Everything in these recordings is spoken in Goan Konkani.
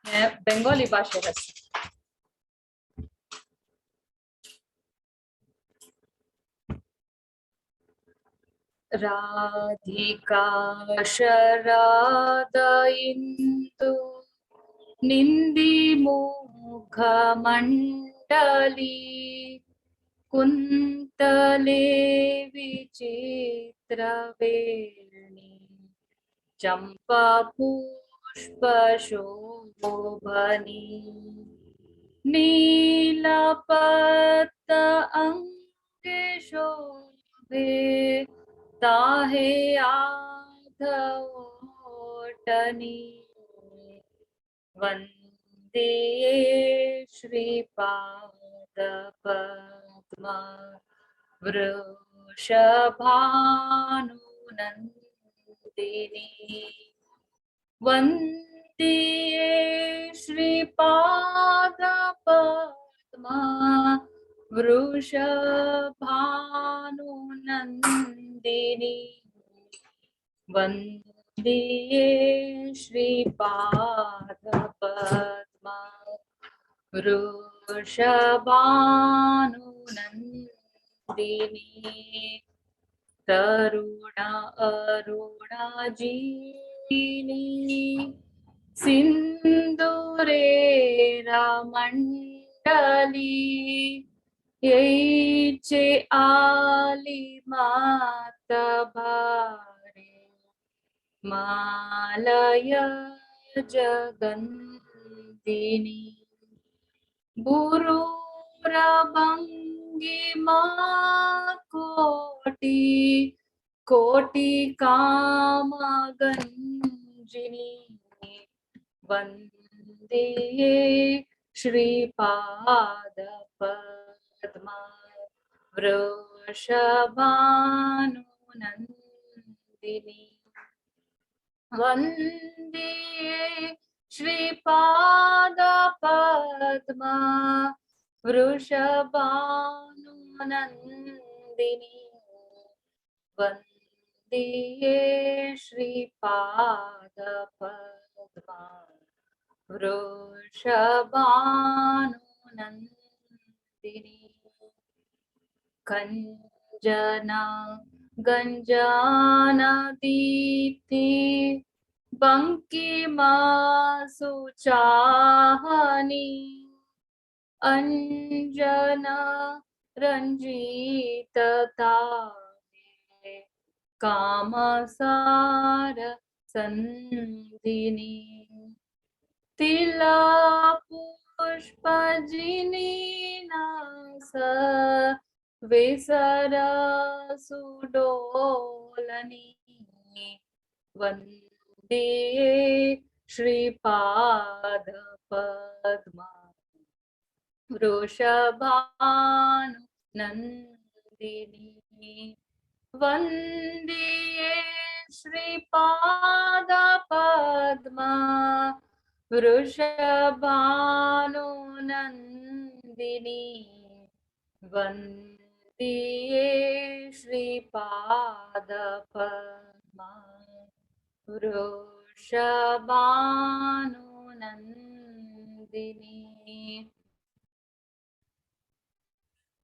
हे बेंगोली भाशेर आसा. राधिका शरद इंदु निंदी मुख मंडली कुंतले विचित्र वेणी चंपा पुष्प शोभनी नीलपत्त अंग शोभे ताहे आधोटनी वंदे श्रीपाद पद्मा वृषभानुनन्दिनी वंदे श्रीपाद पद्मा वृषभानुनन्दिनी वंदे श्रीपाद पद्मा वृषभानुनन्दिनी तरुणा अरुणा जीनी सिंदूरे मंडली यैचे आली मात भारे मालय जगंदिनी बुरूरभंगिमा कोटि कोटि कामगंजिनी वंदे श्रीपाद पद्मा वृषभानुनन्दिनी वंदे श्रीपाद पद्मा वृषभानुनन्दिनी वंदे श्रीपाद पद्मा वृषभानुनन्दिनी कंजना गंजाना दीप्ति बंकिमा सुचाहनी अंजना रंजित तारे कामसार संधिनी तिला पुष्प जिनी नास विसर सुडोलनी वंदे श्रीपाद पद्मा वृषभानुनन्दिनी वंदे श्रीपाद पद्मा वृषभानुनन्दिनी वंदे श्रीपाद पद्मा वृषभानुनन्दिनी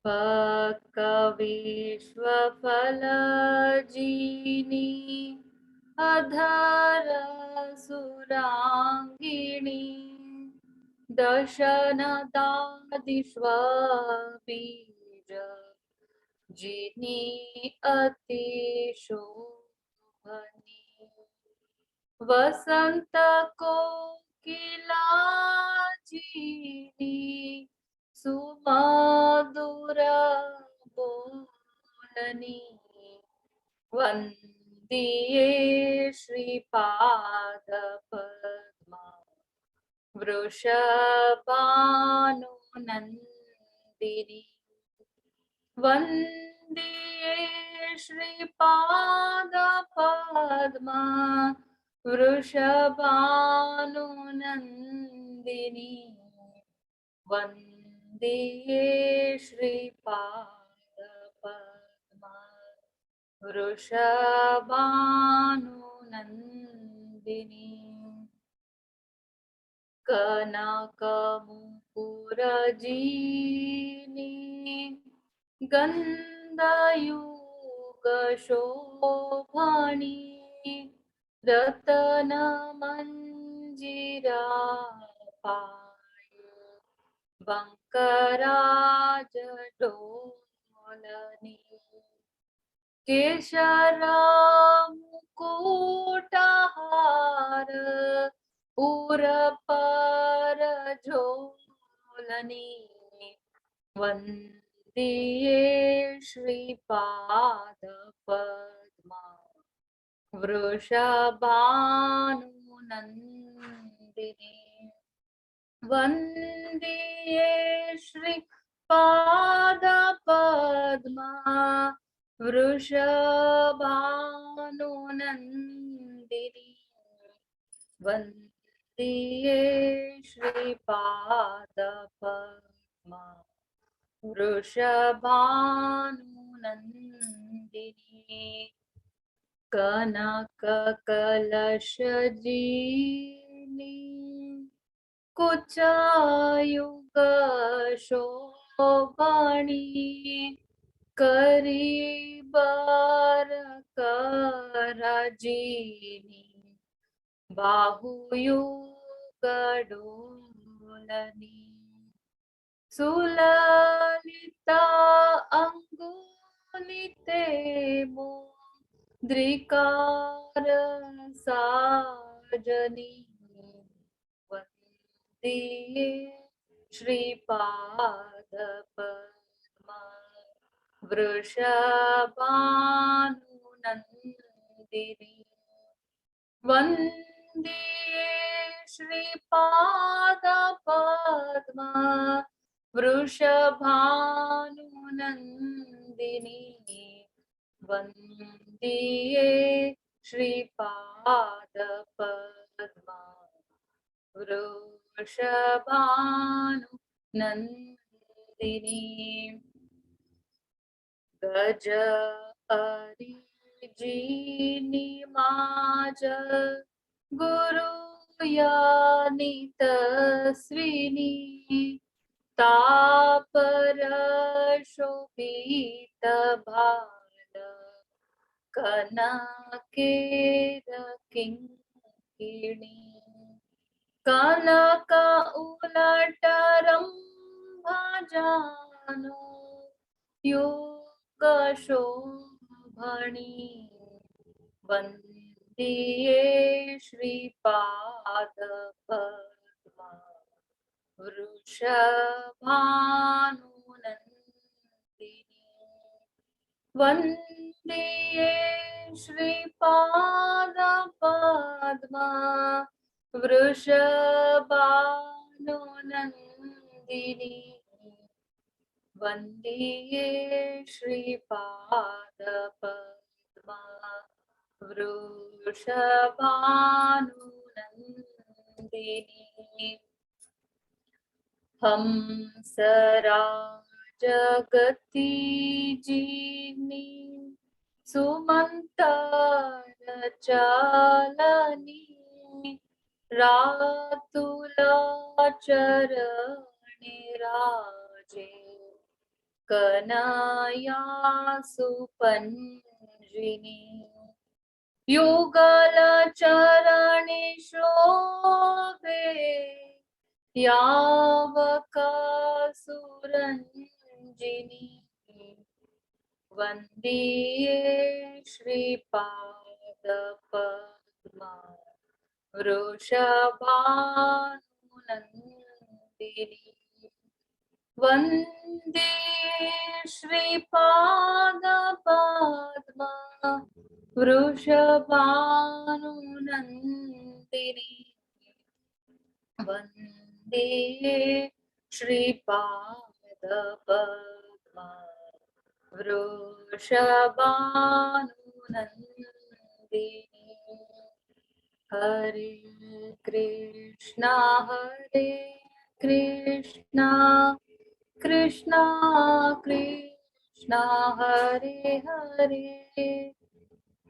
पक्कविश्वफलजीनी अधर सुरांगिणी दशनदादिष्वबीज जिनी अतिशोभनी वसंत कोकिला जिनी सुमधुर बोलनी वंदे श्रीपाद पद्मा वृषभानुनन्दिनी वंदे श्रीपाद पद्मा वृषभानुनन्दिनी वंदे श्रीपाद पद्मा वृषभानुनन्दिनी। कनक मुकुर जीनी गंधयुग शोभणी रतन मंजिरा पाय बंकराज डोलनी केशरा मुकुटहार उर पर झोलनी वंदिये श्रीपाद पद्मा वृषभानुनन्दिनी वंदिये श्रीपाद पद्मा वृषभानुनन्दिनी वंदिये श्रीपाद पद्मा वृषभानुनन्दिनी कनक कलश जीनी कुचायुग शोभणी करीबर करजीनी बाहुयुग डोलनी सुललिता अंगुलिते मुद्रिकार साजनी वंदिये श्रीपाद पद्मा वृषभानुनन्दिनी वंदिये श्रीपाद पद्मा वृषभानुनन्दिनी वंदिये श्रीपाद पद्मा वृषभानुनन्दिनी गज अरिजीनि माज गुरु यानि तस्विनी तापर शोभित भाल कनकेर किंकिणी कनक उलटरं भजानो योग शोभणी वंदिये श्रीपाद पद्मा वृषभानुनन्दिनी वंदिये श्रीपाद पद्मा वृषभानुनन्दिनी वंदिये श्रीपाद पद्मा वृषभानुनन्दिनी हंसराजगति जीनी सुमंतर चालनी रातुला चरणे राजे कनया सुपंजिनी युगल चरणे शोभे यावका सुरंजिनी वंदिये श्रीपाद पद्मा वृषभानुनन्दिनी वंदिये श्रीपाद पद्मा वृषभानुनन्दिनी वंदिये श्रीपाद पद्मा वृषभानुनन्दिनी हरे कृष्णा हरे कृष्णा कृष्णा कृष्णा हरे हरे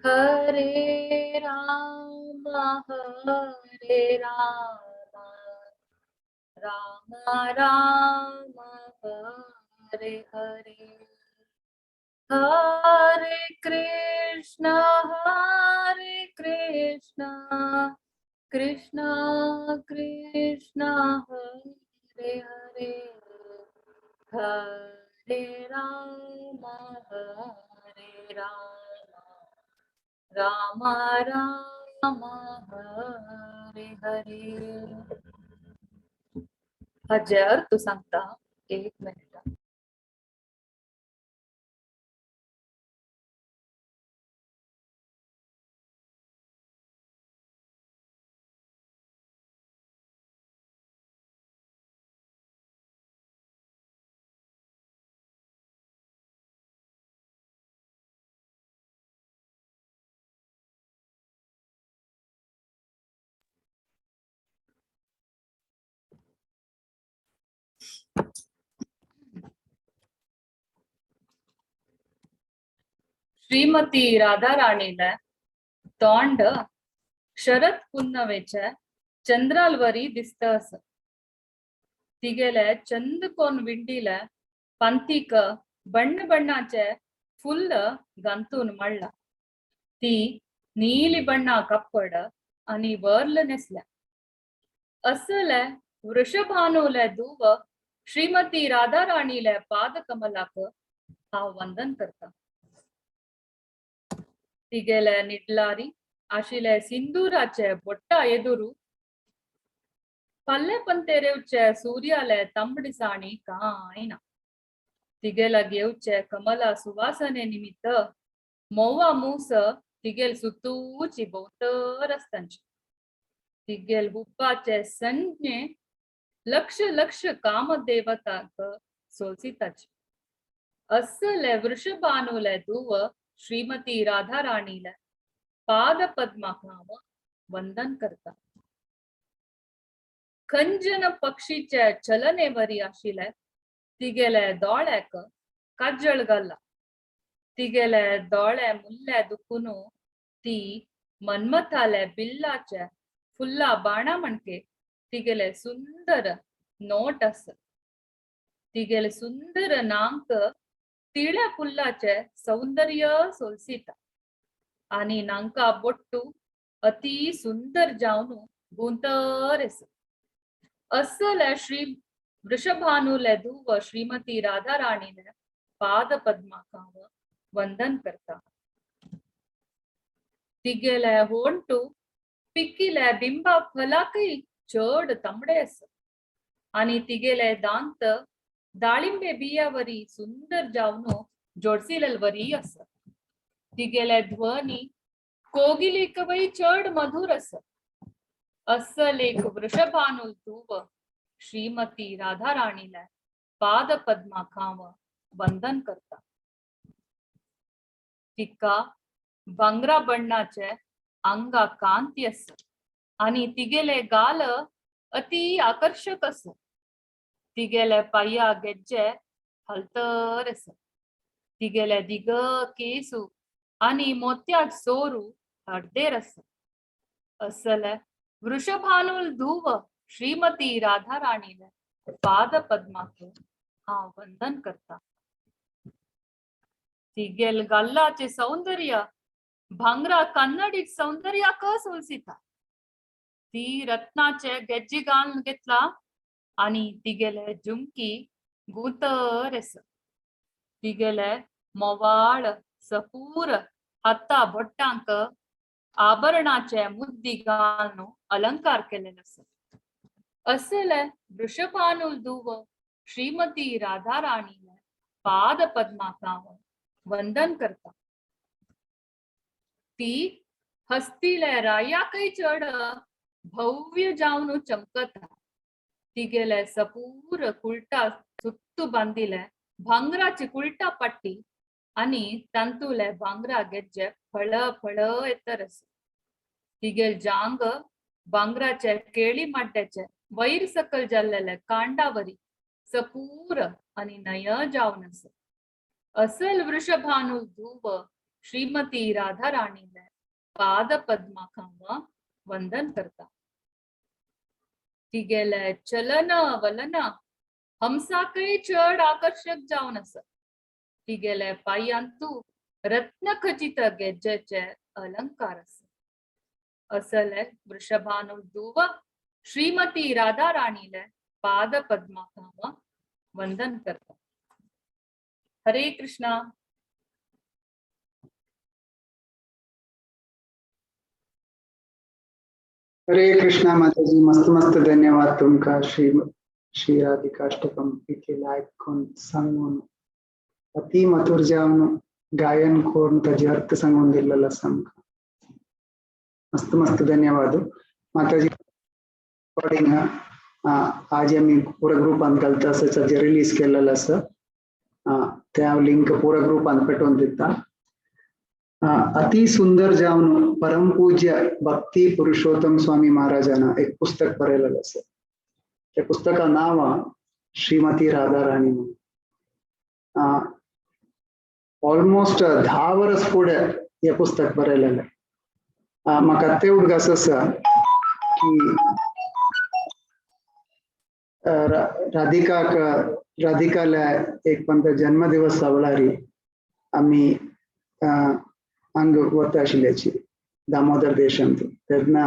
हरे राम हरे राम राम राम हरे हरे। हरे कृष्ण हरे कृष्ण कृष्ण कृष्ण हरे हरे, हरे राम हरे राम राम राम हरे हरे। हाजे अर्थ सांगता, एक मिनिट। श्रीमती राधा राणीला तोंड शरद पुन्नवेच्या चंद्रालवरी दिसत अस। तिगेले चंद कोन विंडीला पंतीक बण्ण बण्णाचे फुल्ल गंतून मळ्ळा। ती नीली बण्णा कप्पड आणि वर्ल नेसल्या। असले वृषभानुले दुव श्रीमती राधा राणीले पाद कमलाक हांव वंदन करता। तिगेले निडलारी आशिले सिंदूराचे बोट्टा एदुरू पल्ले पंतेरेवचे सूर्याले तांबडिसाणी कांय ना। तिगेला घेवचे कमला सुवासने निमित्त मोवा मूस तिगेल सुतूची भोंवतर आसतांची। तिगेल हुप्पाचे संज्ञे लक्ष लक्ष कामदेवताक सोलसिताची। असले वृषभानुले दुव श्रीमती राधा राणीला पाद पद्माक हांव वंदन करता। खंजन पक्षीचे चलनेवरी आशिल्ले तिगेले दोळ्याक काजळ घाला। तिगेले दोळे मुल्ले दुखून ती मन्मथाले बिल्लाचे फुल्ला बाणा म्हणके तिगेले सुंदर नोट आस। तिगेले सुंदर नांक तिळ्या फुल्लाचे सौंदर्य सोलसिता आणि नांका बोट्टू अति सुंदर जावन गुंतर आसा। असले श्री वृषभानुले धुव श्रीमती राधा राणीले पाद पद्माक हांव वंदन करता। तिगेले होंटू पिकिले बिंबा फलाकय चड तांबडे आसा आनी तिगेले दांत दाळिंबे बियावरी सुंदर जावन जोडसिलवरी आसा। तिगेले ध्वनी कोगिलेकवय चड मधुर आसा। असल एक वृषभानुल धुव श्रीमती राधा राणीले पाद पद्माक हांव वंदन करता। तिका भांगरा बण्णाचे आंगा कांती आसा आनी तिगेले गाल अति आकर्षक आसा। तिगेले पाया गेज्जे हलतर आसा। तिगेले दिग केसू आनी मोत्याक सोरू हळदेर आसा। असले वृषभानुल धुव श्रीमती राधा राणीले पाद पद्माक हांव वंदन करता। तिगेल गाल्लाचे सौंदर्य भांगरा कन्नडीत सौंदर्याक सोलसिता। ती रत्नाचे गेज्जी घालून घेतला आनी तिगेले झुमकी गुंतर आसा। तिगेले मोवाळ सपूर हाता बोटांक आभरणाचे मुद्दी घालून अलंकार केलेले आसा। असले वृषभानुल धुव श्रीमती राधा राणीले पाद पद्माक हांव वंदन करता। ती हस्तीले रायाकय चड भव्य जावन चमकता। तिगेले सपूर कुलटा सुत्तू बांदिले भांगराची कुलटा पट्टी आनी तांतुले भांगरा गेज्जे फळ फळ येतर आसा। तिगेल जांग भांगराचे केळी माड्याचे वैर सकल जाल्लेले कांडावरी सपूर आनी नय जावन आसा। असल वृषभानु धुव श्रीमती राधा राणीले पाद पद्माक हांव वंदन करता। तिगेले चलन वलन हंसाकय चड आकर्शक जावन आसा. तिगेले पायांतू रत्न खचित गेज्जेचे अलंकार आसा. असले वृषभानु धुव श्रीमती राधा राणीले पाद पद्माक वंदन करता. हरे कृष्णा. हरे कृष्णा माताजी, मस्त मस्त धन्यवाद तुमका. श्री श्री राधिकाष्टकम इतले लायक करून सांगून अति मधुर जावन गायन करून ताजे अर्थ सांगून दिलेलो आसा आमकां. मस्त मस्त धन्यवाद माताजी. रिकॉर्डिंग आज आमी पुरा ग्रुपान घालता आसा, ताजे रिलीज केलेलो आसा. ते हांव लिंक पुरा ग्रुपान पेटोवन दिता. अति सुंदर जावन परम पूज्य भक्ती पुरुषोत्तम स्वामी महाराजान एक पुस्तक बरयलेलें आसा. त्या पुस्तका नांव श्रीमती राधा राणी म्हणून. ऑलमोस्ट 10 वर्स फुडें हें पुस्तक बरयलेलें. म्हाका ते उडगास आसा की राधिकाक राधिकाल्या एक पंत जन्मदिवस सावळारी आमी हांगा वता आशिल्ल्याची दामोदर देशांत, तेन्ना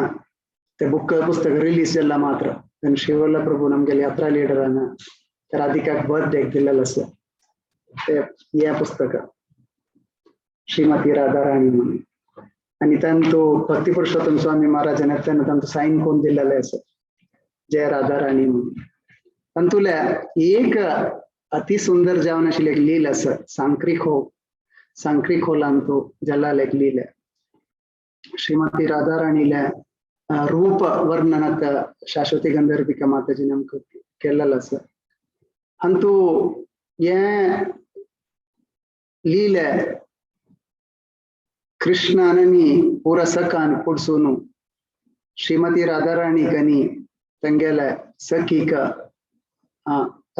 ते बुक पुस्तक रिलीज जाल्ला मात्र तेन्ना श्रीवल्लभ प्रभू आमगेले यात्रा लिडरान राधिकाक बर्थडेक दिल्लेलो आसा ते हें पुस्तक श्रीमती राधा राणी म्हणून. आनी तांतू भक्ती पुरुषोत्तम स्वामी महाराजान तेन्ना तांचो सायन करून दिल्लेलें आसा जय राधा राणी म्हणून. तातूंतल्या एक अति सुंदर जावन आशिल्ली एक लील आसा, सांक्री सांक्री खोलांतू जलाल एक लील. श्रीमती राधा राणील्या रूप वर्णनात शाश्वती गंधर्विका माताजी आमकां केल्लेलो आसा. अंतू हें लीले कृष्णाननी पुरा सकान पुडसून श्रीमती राधाराणी कनी तंगेले सखीक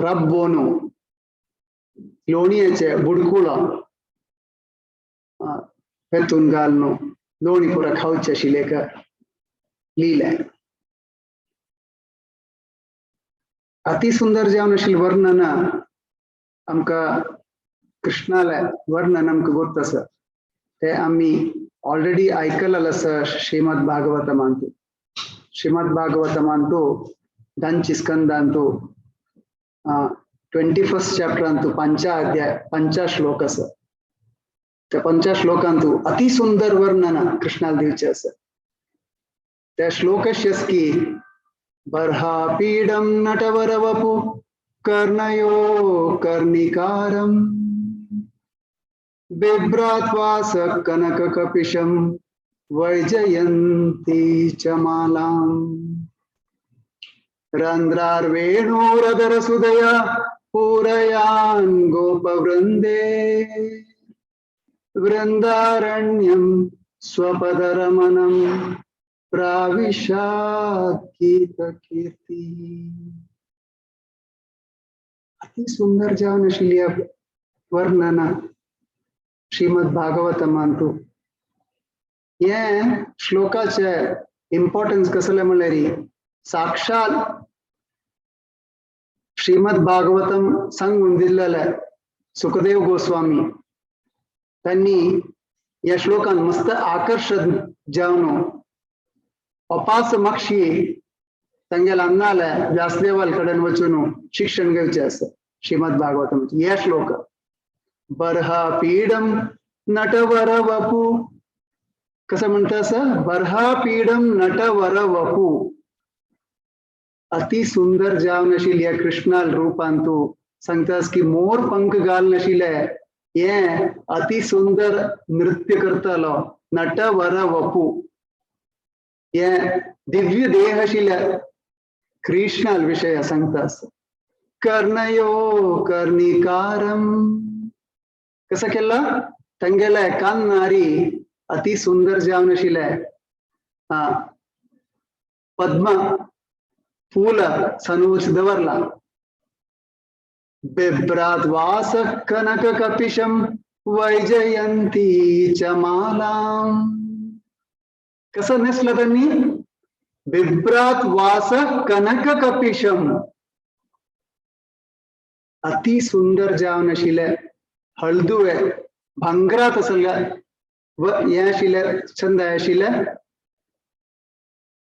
रब्बोनु लोणयेचे बुडकुलो पेतून घालून लोणी पुरा खावचे आशिल्ले एक लीले. अति सुंदर जावन आशिल्लें वर्णन आमकां कृष्णाले वर्णन आमकां गोत आसा. ते आमी ऑलरेडी आयकलेलें आसा श्रीमद भागवतमांतू. श्रीमद भागवतमांतू दांची स्कंदांतू 21 चॅप्टरांतू पंचा अध्याय पंचा श्लोक आसा. त्या पंचा श्लोकांतू अति सुंदर वर्णन कृष्णाला दिवचे आसा. त्या श्लोकस्य की बर्हापीडं नटवरवपु कर्णयो कर्णिकारं बिभ्रात्वास कनक कपिशं वैजयन्ती च मालां रन्ध्रार्वेणुरधरसुदया पूरयान् गोपवृन्दे वृन्दारण्यं स्वपदरमणं प्राविशात् गीतकीर्ती. अति सुंदर जावन आशिल्ली वर्णन श्रीमद भागवतमांतू. हे श्लोकाचे इम्पॉर्टन्स कसले म्हणल्यार साक्षात श्रीमद भागवतम सांगून दिल्लेले सुखदेव गोस्वामी त्यांनी या श्लोकान मस्त आकर्षक जावन अपास मक्षी तांगेले अन्नाले व्यासदेवाल कडेन वचून शिक्षण घेवचें आसा श्रीमद भागवतम. हे श्लोक बर्हा पीडम नटवर वपू कसं म्हणता असं बर्हा पीडम नटवर वपू. अति सुंदर जावन आशिल्ली ह्या कृष्णाल रूपांतू सांगतास की मोर पंख घाल नाशिल्ले हे अति सुंदर नृत्य करतालो नटवर वपू. हे दिव्य देह आशिल्ल्या कृष्णाल विशय सांगतास. कर्णयो कर्णिकारम कसं केलं तांगेले कान्नारी अति सुंदर जावन आशिल्ले पद्म फूल सनूच दवरला. बिभ्रात वास कनक कपिशम वैजयंती च मालां. कसं नेसलं त्यांनी बिभ्रात वास कनक कपिशम. अति सुंदर जावन आशिल्ले हळदुवे भांगरात आसले हें आशिल्ले चंद आशिल्ले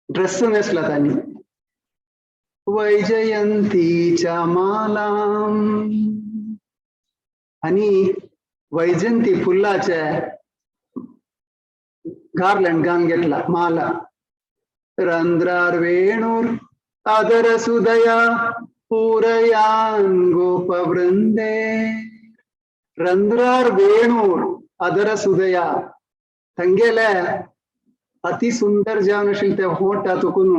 ड्रेस न्हेसला तांणी. वैजयंतीच्या मालाम आणि वैजयंती फुलाचे गार्लंड घालून घेतला माला. रंध्रार वेणूर आदर सुदया पूरयान गोपवृंदे. रंध्रार वेणूर आदर सुदया तंगेले अति सुंदर जावन आशिल्ले ते होंठ तुकून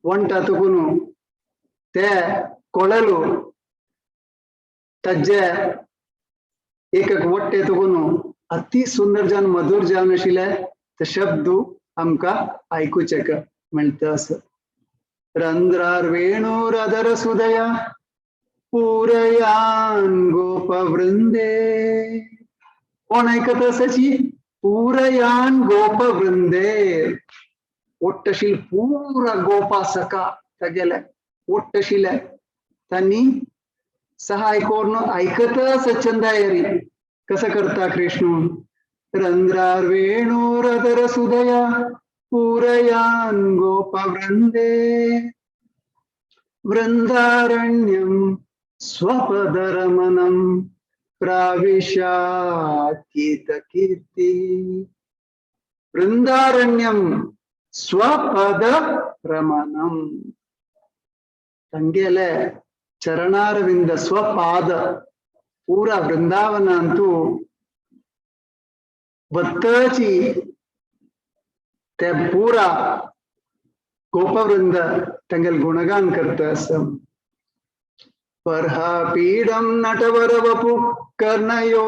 वंट तुकून ते ಕೊಳಲು तज्जे एक एक वट्टे तुकून अति सुंदर जावन मधुर जावन आशिल्ले ते शब्द आमकां आयकुचेक मेळटा असो. रंध्रार वेणूर अदर सुदया पूरयान गोपवृंदे. कोण आयकत आसाची? पूरयान गोपवृंदे. ಒಟ್ಟ आशिल्ले पुरा गोपा सखा तागेले ಒಟ್ಟ आशिल्ले तांणी सहाय करून आयकतच चंदायरी कसं करता कृष्ण. रंध्रार वेणूर सुदया पूरयान गोपवृंदे. वृंदारण्यम स्वपदरमणम प्राविशाकीत कीर्ती. वृंदारण्यम स्वपद रमणम ತಂಗೆಲೆ ಚರಣಾರವಿಂದ ಸ್ವಪಾದ ಪೂರ ವೃಂದಾವನ ಅಂತೂ ಬತ್ತಾಚಿ ते पुरा गोपवृंद तांगेले गुणगान करता आसा. परहा पीडम नटवरवपु कर्णयो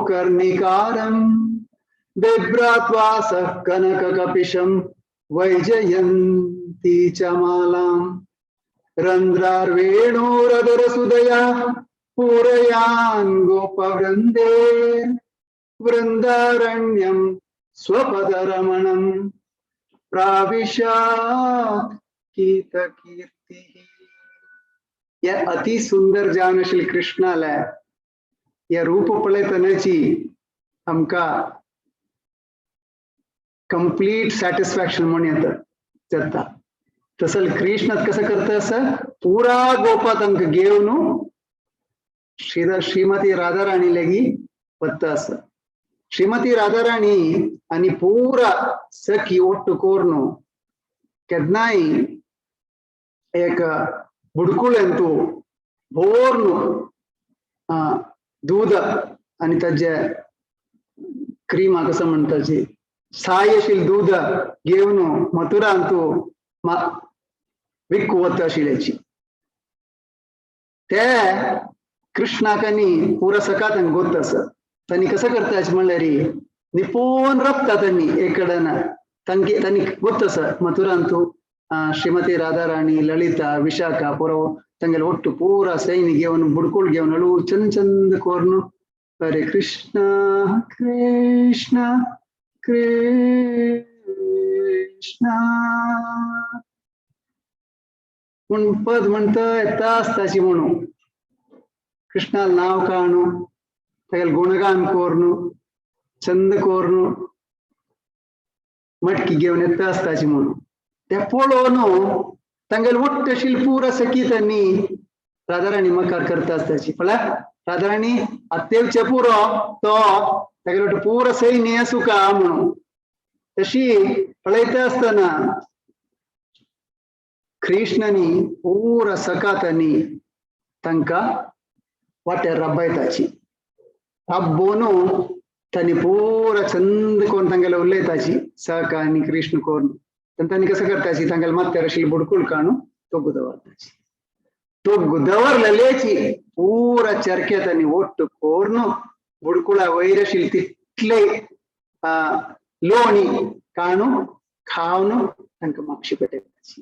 कर्णिकारम बिभ्रात्वास कनक कपिशम वैजयंतीच्या मालाम. रंध्रार वेणूरदर सुदया पूरयान गोपवृंदे. वृंदारण्यम स्वपदरमणम प्राविशात कीर्ती. या अति सुंदर जावन आशिल्ले कृष्णाले या रूप पळयतनाची आमकां कंप्लीट सॅटिस्फॅक्शन म्हण येता जाता. तसं कृष्ण कसं करता असं पुरा गोपा तांकां घेवन श्रीमती राधाराणी लागी वता आसा. श्रीमती राधाराणी आनी पुरा सखी ಒಟ್ಟು कोर्नु केन्नाय एक बुडकुळेंतु भोर्नु दूद आनी ताजे क्रीमा कसं म्हणटाची साय आशिल्लें दूद घेवन मथुरांतु विक्कू वता आशिल्ल्याची ते कृष्णाक आनी पुरा सखा तांकां गोत आसा. तांणी कसं करता म्हणल्यार निपोवन रपता तांणी एक कडेन तांकी तांणी गोत आसा मथुरांतु श्रीमती राधाराणी ललिता विशाखा पुरो तांगेले ಒಟ್ಟು ಪೂರ ಸೈನಿ घेवन बुडकुळ घेवन हळू चंद चंद कोर्नु हरे कृष्ण कृष्ण कृष्ण म्हूण पद म्हणटा येता आसताची म्हणून कृष्णाल नाव काणू तागेले गुणगान कोर्नु चंद कोर्नु मटकी घेवन येता आसताची म्हणून ते पळोवन तांगेले ಒಟ್ಟು आशिल्ले पुरा सखी तांणी राधाराणी मकार करता आसताची. पळय राधाराणी आत्तेवचे पुरो तो तागेले ಒಟ್ಟು पुरा सैन्य सुका म्हणून तशी पळयता आसतना कृष्णानी पुरा सखा तांणी तांकां वाटेर रब्बायताची. रब्बोन तांणी पुरा चंद कोण तांगेले उलयताची सखा आनी कृष्ण कोण तांणी कसं करताची तांगेले माथ्यार आशिल्ले बुडकुळ काणू तोगू दवरताची. तोगू दवरलेलेची पुरा चरखे तांणी ಒಟ್ಟು कोर्नु बुडकुळा वयर आशिल्ले तितले लोणी काणू खावन तांकां मागशी पेटयताची.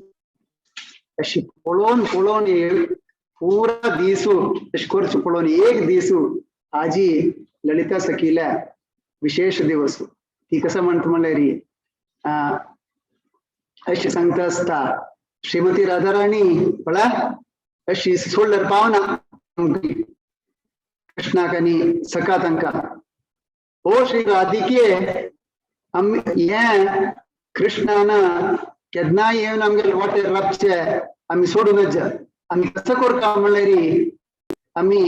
अशी पळोवन पळोवन पुरा दिसू अशें करचो पळोवन एक दिसू आजी ललिता सखील्या विशेष दिवस. ती कसं म्हणता म्हणल्यार अशी सांगता आसता श्रीमती राधाराणी पळय अशी सोडल्यार पावना कृष्णाक आनी सखा तांकां. ओ श्री राधिके, आमी हें कृष्णान केन्नाय येवन आमगेले वाटेर राबचे आमी सोडूनच आमी कसो करता म्हणल्यार आमी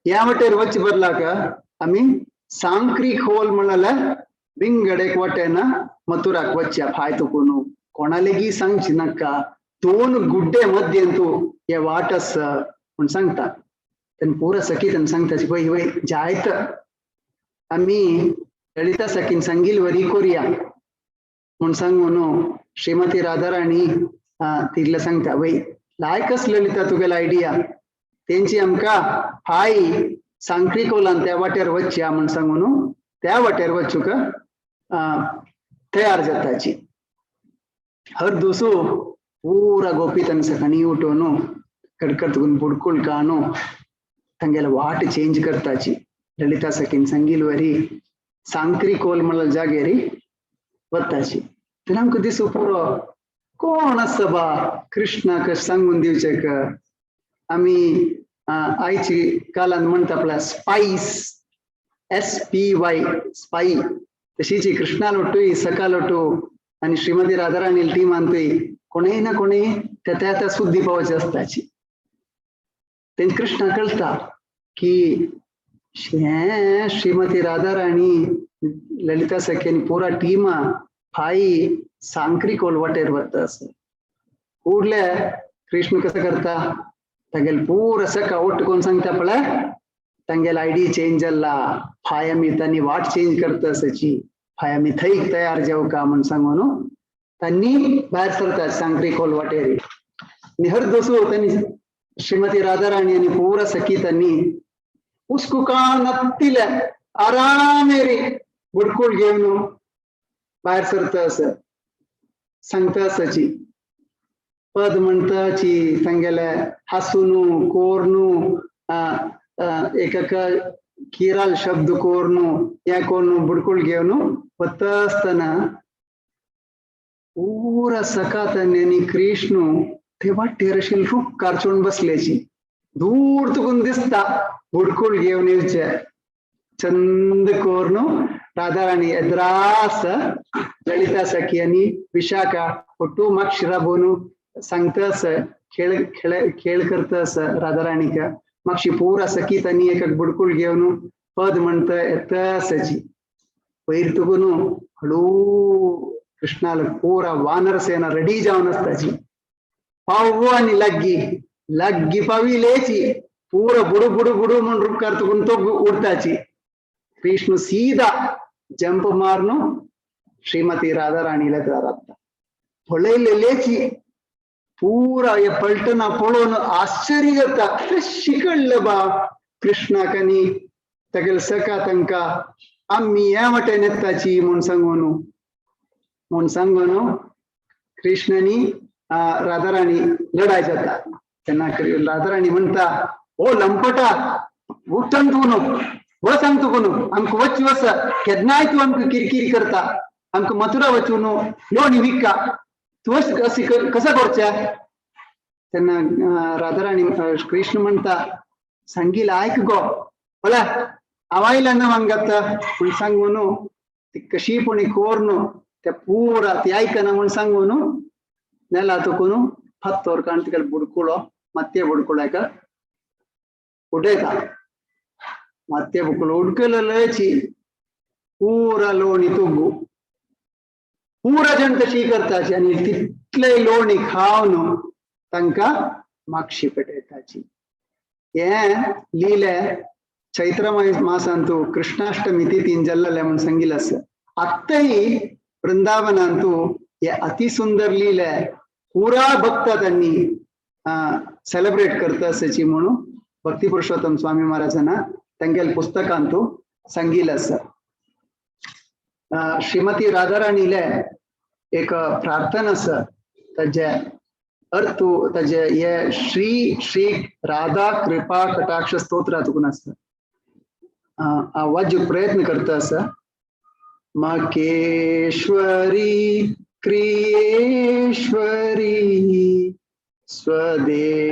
ह्या वाटेर वचचे बदलाक आमी सांक्री खोल म्हणल्यार विंगड एक वाटेन मथुराक वचच्या फाय तुकून कोणालेगी सांगची नाका, दोन गुड्डे मध्यंतू हे वाट आसा म्हूण सांगता. तेन्ना पुरा सखी तेन्ना सांगता, वय वय जायत आमी ललिता सखीन सांगील वरी कोरया म्हूण सांगून श्रीमती राधाराणी तितलें सांगता, वय लायकच ललिता तुगेलो आयडिया, तेंची आमकां फाय सांक्री कोलान त्या वाटेर वचया म्हूण सांगून त्या वाटेर वचूंक तयार जाताची. हर दिवसू पूरा गोपी तन सकाळी उठोवन कडकड तुकून बुडकुल काणू तांगेले वाट चेंज करताची. ललिता सखीन सांगील वरी सांक्री कोल म्हणल्यार जागेरी वताची. तेन्ना आमकां दिसू पुरो कोण आसा बा कृष्णाक सांगून दिवचें आमी आयची कालान म्हणटा पळय स्पायस, SPY spy, तशीच कृष्णा लोटूय सखा लोटू आनी श्रीमती राधाराणी टीमांतूय कोणूय ना कोणूय त्या त्या त्या सुद्दी पावची आसताची. तेन्ना कृष्णा कळटा की हें श्रीमती राधाराणी ललिता सखी आनी पुरा टीमा फाई सांक्री कोल वाटेर वता आसा. उरले कृष्ण कसो करता तांगेले पुरा सखा ओट्ट कोण सांगता पळय तांगेले आयडी चेंज जाला, फाय आमी तांणी वाट चेंज करता आसाची, फाय आमी थंय तयार जावका म्हूण सांगून तांणी भायर सरतात सांक्री खोल वाटेर. आनी हर दसू तांणी श्रीमती राधाराणी आनी पुरा सखी तांणी उसकुकान नत्तिले आरामेरी बुडकूल घेवन भायर सरता आसा सांगता आसाची पद म्हणटाची तांगेले हासून कोर्नू एकाक किराल शब्द कोर्नू हें कोर्नू बुडकूल घेवन वता आसतना पुरा सखा आनी कृष्णू ते वाटेर अशी रुखार चडून बसल्याची दूर तुकून दिसता बुडकूल घेवन येवचे चंद कोर्नू राधाराणी एद्रास ललिता सखी आनी विशाखा ಒಟ್ಟು माक्षी सांगता आसा खेळ खेळ खेळ करता आसा राधाराणीक. मागशी पुरा सखी तांणी एक बुडकूल घेवन पद म्हणटा येता आसाची. वयर तुकून हळू कृष्णाल पुरा वानर सेना रेडी जावन आसताची. पाव आनी लाग्गी लाग्गी पाविलेची पूरा बुडू बुडू बुडू म्हूण रुखार तुकून तो उडताची. कृष्ण सीधा जंप मारनु श्रीमती राधाराणीला दारात पळयलेलेची पूरा हे पलटना पळोवन आश्चर्य जाता. शिकडलं बा कृष्णाक आनी तागेले सखा तांकां आमी ह्या वाटेन येताची म्हूण सांगून म्हूण सांगून कृष्णानी राधाराणी लढाय जाता. तेन्ना राधाराणी म्हणटा, ओ लंपटा उठन तूं न्हू वच हांग तुका न्हू आमकां वच वच केन्नाय तूं आमकां किरकिरी करता, आमकां मथुरा वचूं न्हू लोणी विका तूं अशी कसो करचें. तेन्ना राधाराणी कृष्ण म्हणटा, सांगील आयक गो पळय हांव आयला ना हांगात म्हूण सांगून ती कशी पुणी कोर्न ते पुरा ती आयकना म्हूण सांगून नेला तुकून फात्तोर काण तिका बुडकुलो मातये बुडकुलो एका उडयता. मातये बुडकुलो उडकलेची पुरा लोणी तुगू पुरा जण तशी करताची आनी तितले लोणी खावन तांकां मागशी पेटयताची. हें लिले चैत्र मासांतू कृष्णाष्टमी तिथीन जल्लले म्हूण सांगिल्लें आसा. आत्ताय वृंदावनांतू हे अति सुंदर लिले पुरा भक्त त्यांनी सेलिब्रेट करता आसाची म्हणून भक्ती पुरुषोत्तम स्वामी महाराजांना तांगेले पुस्तकांतू सांगिल्लें आसा. श्रीमती राधाराणीले एक प्रार्थना आसा ताजे अर्थ ताजे हे श्री श्री राधा कृपा कटाक्ष स्तोत्र तुकून आसा. हांव वाचूंक प्रयत्न करता आसा. मकेश्वरी क्रियेश्वरी स्वदेश्वरी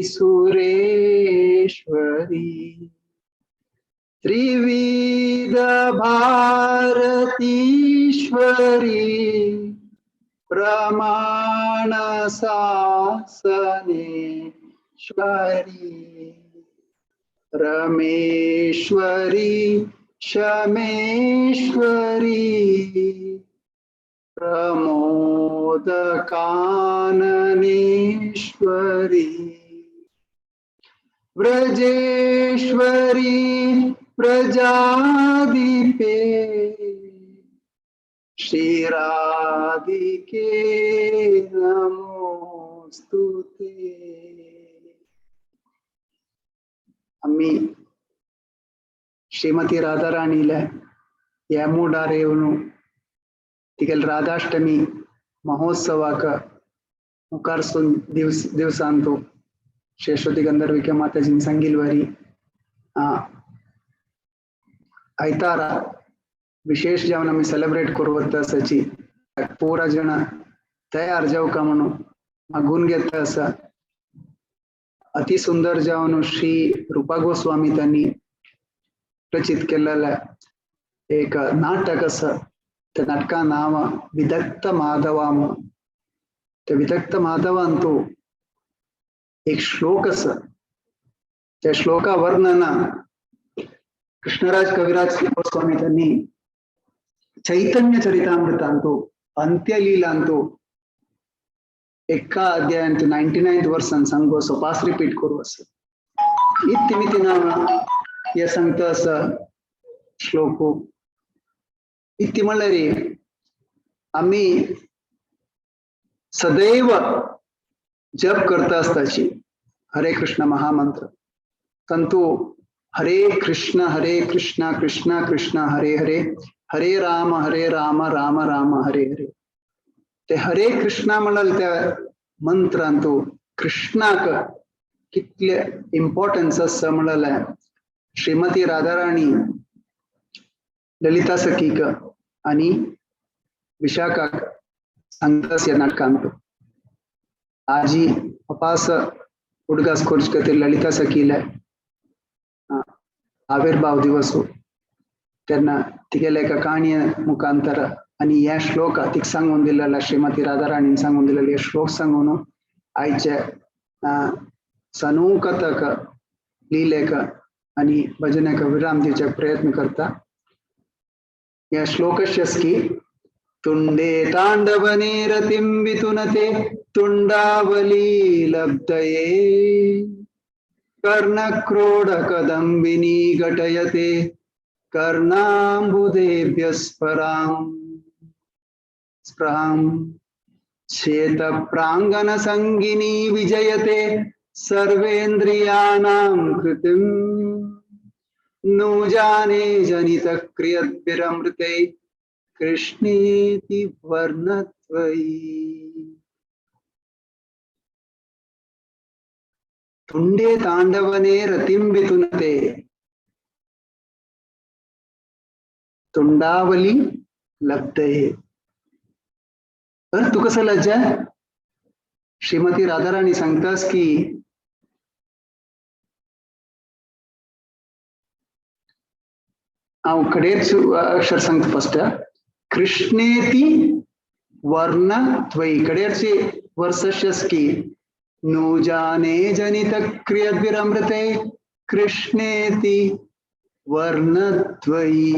सुरेश्वरी त्रिविध भारतीश्वरी प्रमाण सासनेश्वरी रमेश्वरी शमेश्वरी प्रमोद काननेश्वरी व्रजेश्वरी प्रजादीपे श्री राधिके नमोस्तुते. आम्ही श्रीमती राधाराणीला या मुडार येवन तिगेल राधाष्टमी महोत्सवाक मुखारसून दिवस दिवसांतू श्रेष्ठती गंधर्विका माताजीन सांगिलवारी आयतारा विशेष जावन आमी सेलिब्रेट करूं वता आसाची पुरा जण तयार जावका म्हणून मागून घेता आसा. अति सुंदर जावन श्री रूपा गोस्वामी त्यांनी रचित केलेले एक नाटक आसा. त्या नाटका नाव विदग्ध माधवा म्हणून. त्या विदग्ध माधवांतू एक श्लोक आसा. त्या श्लोका वर्णन कृष्णराज कविराज गोस्वामी त्यांनी चैतन्य चरितामृतांतू अंत्यलीलांतू एका अध्यायांत 99th वर्सान सांगू असो पास रिपीट करू असो. इत्तिमिती नाव हे सांगता आसा श्लोक. इत्ती म्हणल्यार आमी सदैव जप करता आसताची हरे कृष्ण महामंत्र. तंतु हरे कृष्ण कृष्ण कृष्ण हरे हरे हरे राम राम राम हरे हरे. ते हरे कृष्णा म्हणाल त्या मंत्रांतू कृष्णाक कितले इम्पॉर्टन्स आसा म्हणाले श्रीमती राधाराणी ललिता सखीक आणि विशाखाक सांगता ह्या नाटकांत. आजी अपास उडगास करचे खातीर ललिता सखीले आविर्भाव दिवस तेन्ना तिगेले एका काणये मुखांतर आणि हे श्लोक तिक सांगून दिलेला श्रीमती राधाराणीन सांगून दिलेले हे श्लोक सांगून आयचे सनूकथक लीलेक आणि भजनेक विराम दिवचे प्रयत्न करता. या श्लोकस्य तुंडे तांडवने रतिं वितुनते तुंडावली लब्धये कर्णक्रोड कदंबिनी घटयते कर्णांबुदेभ्य स्फरां स्पृहां श्वेत प्रांगण संगिनी विजयते सर्वेन्द्रियाणां कृतिं नु जाने जनित क्रियद्भिरमृते कृष्णेति वर्णत्वयी. तुंडे तांडवने रतिं वितुनते तुंडावली लब्धये. तर तू कसं लज्जा श्रीमती राधाराणी सांगतास की हांव कडेच अक्षर सांगता फर्स्ट कृष्णेति वर्ण त्वयि कडेरची वर्सस्यस की नु जाने जनित क्रियद्भिरमृते कृष्णेति वर्णद्वयी.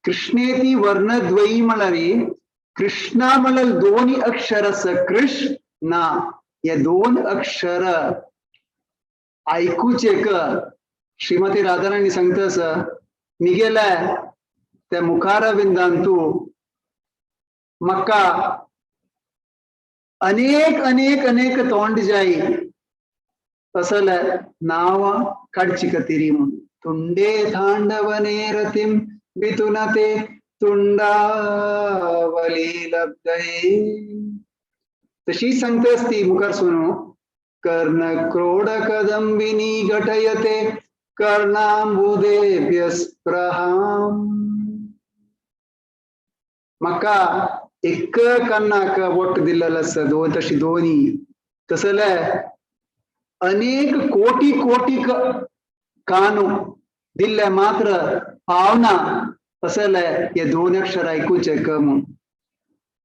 कृष्णेति वर्णद्वयी म्हळ्यार कृष्णा म्हळ्यार दोन अक्षर आसा कृष्णा हे दोन अक्षर आयकुचे क श्रीमती राधाराणी सांगता आसा मिगेल्या त्या मुखारविंदांतू म्हाका अनेक अनेक अनेक तोंड जाई असले नांव काडची खातीर म्हणून तुंडे तांडवने रतिं वितुनते तुंडावली लब्धये. तशी सांगता आसती मुखार सुनू कर्ण क्रोड कदंबिनी घटयते कर्णांबुदेभ्य स्पृहां. म्हाका एक कान्नाक बोट दिल्लेलो आसा दोन तशी दोनी तसले अनेक कोटी कोटी कानू दिल्ले मात्र पावना असले हे दोन अक्षर आयकुचे क म्हूण.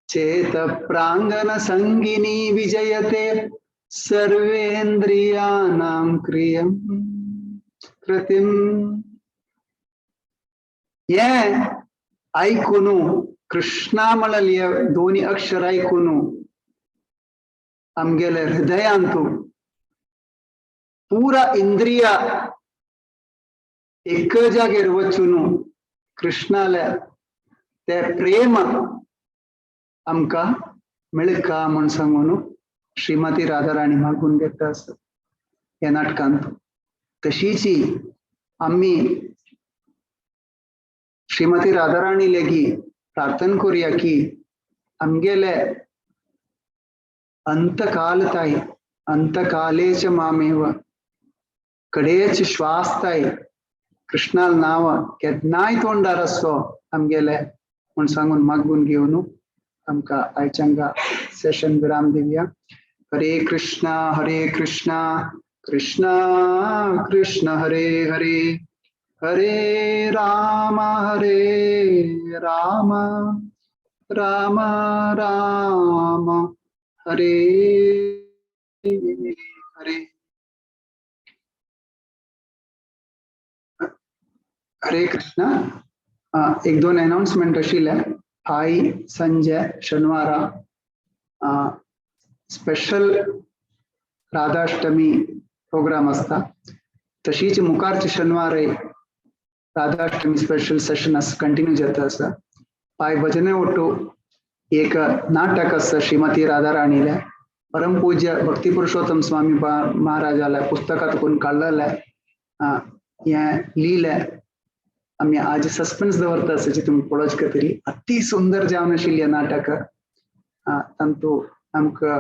चेत प्रांगण संगिनी विजयते सर्वेंद्रियाणां क्रियं कृतिं. हे आयकून कृष्णा म्हणले दोनी अक्षर आयकून आमगेले हृदयांतु पुरा इंद्रिया एक जागेर वचून कृष्णाले ते प्रेम आमकां मेळका म्हूण सांगून श्रीमती राधाराणी मागून घेता आसा ह्या नाटकांत. तशीच आमी श्रीमती राधाराणी लेगी प्रार्थना करुया की आमगेले अंतकाल ताई अंतकालेच मामेव कडेच श्वास ताई कृष्णाल नाव केन्नाय तोंडार आसचो आमगेले म्हूण सांगून मागून घेवन आमकां आयच्या सेशन विराम दिवया. हरे कृष्णा हरे कृष्णा कृष्णा कृष्ण हरे हरे हरे राम हरे राम राम राम हरे हरे. हरे कृष्णा. एक दोन अनाउन्समेंट आशिल्ले. आई संजय शनिवारा स्पेशल राधाष्टमी प्रोग्राम आसता. तशीच मुखारचे शनिवार राधाष्टमी स्पेशल सेशन कंटिन्यू जाता आसा. पाय भजने ಒಟ್ಟು एक नाटक आसता श्रीमती राधाराणीले परम पूज्य भक्ती पुरुषोत्तम स्वामी महाराजाले पुस्तकात कोण काडलेले हें लिहिले. आमी आज सस्पेन्स दवरता आसा जी तुमी पळोवचे तरी अति सुंदर जावन आशिल्लें नाटक. तांतू आमकां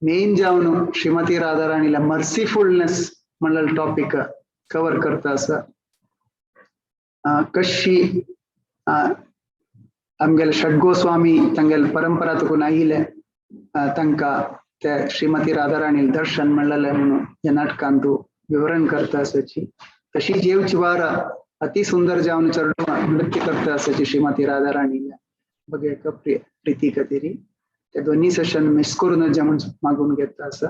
मेन जावन श्रीमती राधाराणीला मर्सीफुलनेस म्हणलेलो टॉपीक कवर करता आसा. कशी आमगेले षड्गोस्वामी तांगेले परंपरा तुकून आयिल्ले तांकां ते श्रीमती राधाराणी दर्शन मेळ्ळें म्हणून ह्या नाटकांतू विवरण करता आसाची. तशी जेवची वार अति सुंदर जावन चरडो नृत्य करता आसाची श्रीमती राधाराणीला बघे प्रिती खातीर. ते दोन्ही सेशन मिस करून म्हूण मागून घेता आसा.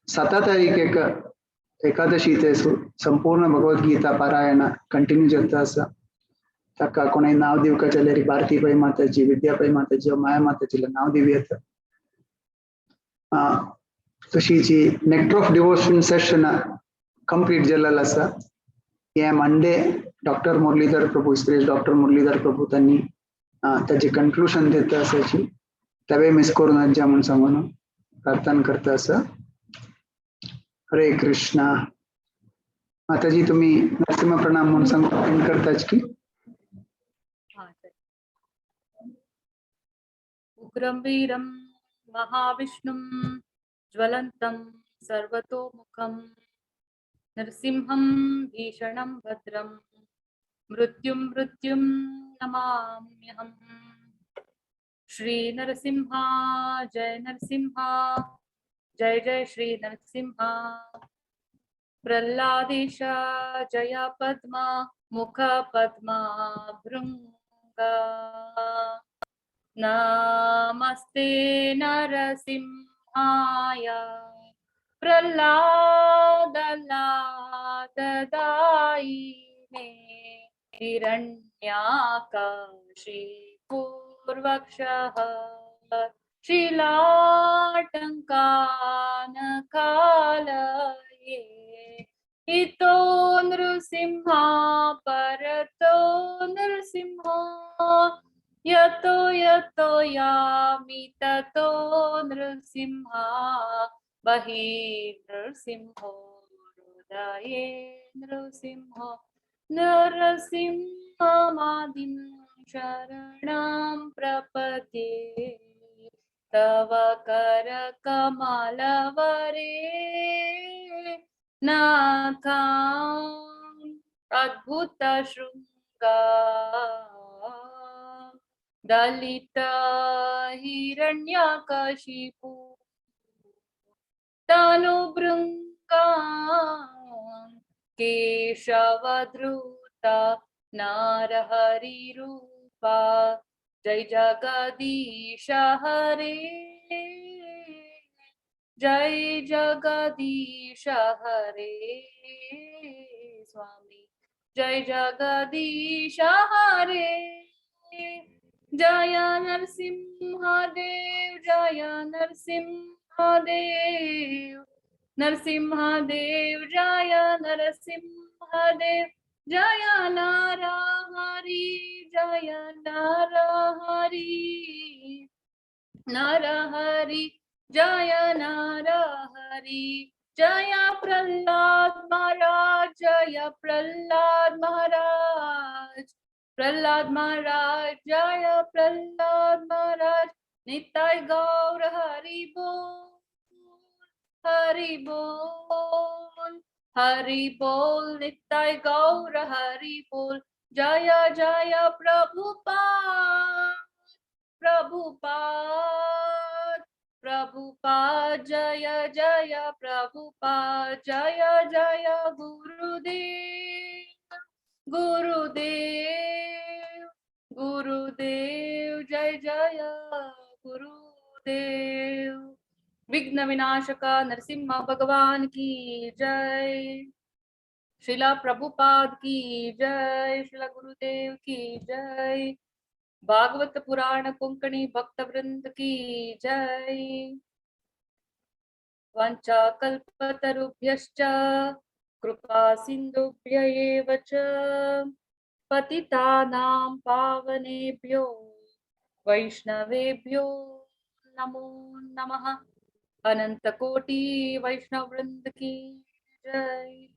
7 तारीख एकादशी ते संपूर्ण भगवद्गीता पारायण कंटिन्यू जाता आसा. ताका कोणें नांव दिवका जाल्यार भारती पै माताजी, विद्या पै माताजी, माया माताजीला नांव दिवं येता. तशीच nectar of devotion session complete जाल्लेलो आसा. हे मंडे डॉक्टर मुरलीधर प्रभू, श्रेष्ठ डॉक्टर मुरलीधर प्रभू त्यांनी ताजे कंक्लुशन दिता आसाची. तेवे मिस करून वच्चे म्हूण सांगून प्रार्थना करता आसा. हरे कृष्णा. माताजी तुम्ही नरसिंह प्रणाम म्हणून सांगून एंड करताच की? उग्रं वीरं महाविष्णुं ज्वलन्तं सर्वतोमुखं नृसिंहं भीषणं भद्रं मृत्युं मृत्युं नमाम्यहम्. श्री नरसिंहा जय नरसिंहा जय जय श्री नरसिंहा. प्रह्लादेश जय पद्मा मुख पद्मा भृंगा. नमस्ते नरसिंहाय प्रह्लाद लाददायिने हिरण्याकशिपुर्वक्षः शिलाटङ्कानकालये इतो नृसिंह परतो नृसिंह यतो यतो यामि ततो नृसिंह बहिर्नृसिंहो हृदये नृसिंह नरसिंहमादिं शरणं प्रपद्ये तव करकमलवरे नाथां अद्भुतशृङ्गा. दलित हिरण्यकशिपु तनुभृङ्गा केशवधृत नरहरिरूपा जय जगदीश हरे, जय जगदीश हरे स्वामी, जय जगदीश हरे। जय नरसिंह देव, जय नरसिंह देव, नरसिंह देव जय नरसिंह देव, जय नरहरि, जय नरहरि, नरहरि जय नरहरि। जय प्रहलाद महाराज, जय प्रहलाद महाराज, प्रहलाद महाराज जय प्रहलाद महाराज। निताई गौर हरि बोल, हरि बोल, हरि बोल, निताई गौर हरि बोल। जय जय प्रभुपाद, प्रभुपाद, प्रभुपाद जय जय प्रभुपाद, जय जय गुरुदेव, गुरुदेव, गुरुदेव जय जय गुरुदेव। विघ्न विनाशक नरसिम्हा भगवान की जय, श्रीला प्रभुपाद की जय, श्रीला गुरुदेव की जय, भागवत पुराण कोंकणी भक्त वृंद की जय। वाञ्छा कल्पतरुभ्यश्च कृपा सिन्धुभ्य एव च पतितानां पावनेभ्यो वैष्णवेभ्यो नमो नमः। अनंत कोटि वैष्णव वृंद की जय।